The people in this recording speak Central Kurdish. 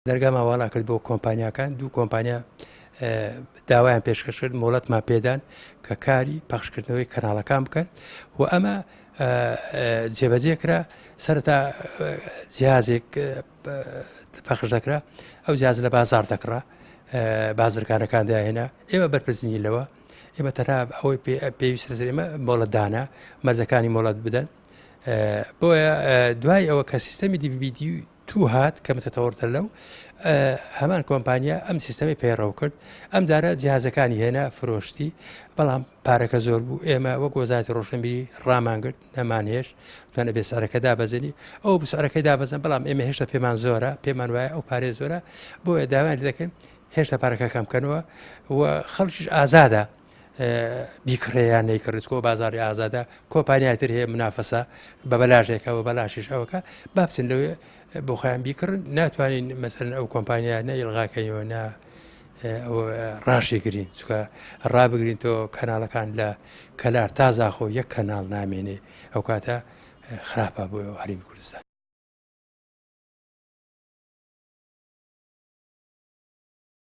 دەرگامان واڵا کرد بۆ کۆمپانیاکان، دوو کۆمپانیا داوایان پێشکەش کرد، مۆڵەتمان پێدان کە کاری پەخشکردنەوەی کەناڵەکان بکەن و ئەمە جێبەجێ کرا. سەرەتا جیازێک پەخش دەکرا، ئەو جیاز لە بازار دەکڕا، بازرگانەکان داهێنا، ئێمە بەرپرس نین لەوە، ئێمە تەنها ئەوەی پێویست لەسەر ئێمە مۆڵەتدانە، مەرجەکانی مۆڵەت بدەن. بۆیە دوای ئەوە کە سیستەمی DVD two هات کە متەتەوەرتر لەو، هەمان کۆمپانیا ئەم سیستەمی پەیڕەو کرد، ئەم جارە جیهازەکانی هێنا فرۆشتی، بەڵام پارەکە زۆر بوو. ئێمە وەک وەزارەتی ڕۆشنبیری ڕامانگرت، نەمانهێشت، وتمان ئەبێ سعرەکە دابەزێنی. ئەو بوو سعرەکەی دابەزن، بەڵام ئێمە هێشتا پێمان زۆرە، پێمان وایە ئەو پارەیە زۆرە، بۆیە داوایان لێ دەکەین هێشتا پارەکە کەم بکەنەوە و خەڵکیش ئازادە بیکڕێ یان نەیکڕێت، چونکە بازاڕی ئازادە، کۆمپانیای تر هەیە منافەسە بە بەلاشێکە و بەلاشیش ئەوەکە با بچن لەوێ بۆ خۆیان بیکڕن. ناتوانین مەسەلەن ئەو کۆمپانیا نە ئیلغاکەینەوە نە ڕاشی گرین، چونکە ڕابگرین تۆ کەناڵەکان لە کەلار تا زاخۆ یەک کەناڵ نامێنێ، ئەو کاتە خراپە بۆ هەرێمی کوردستان.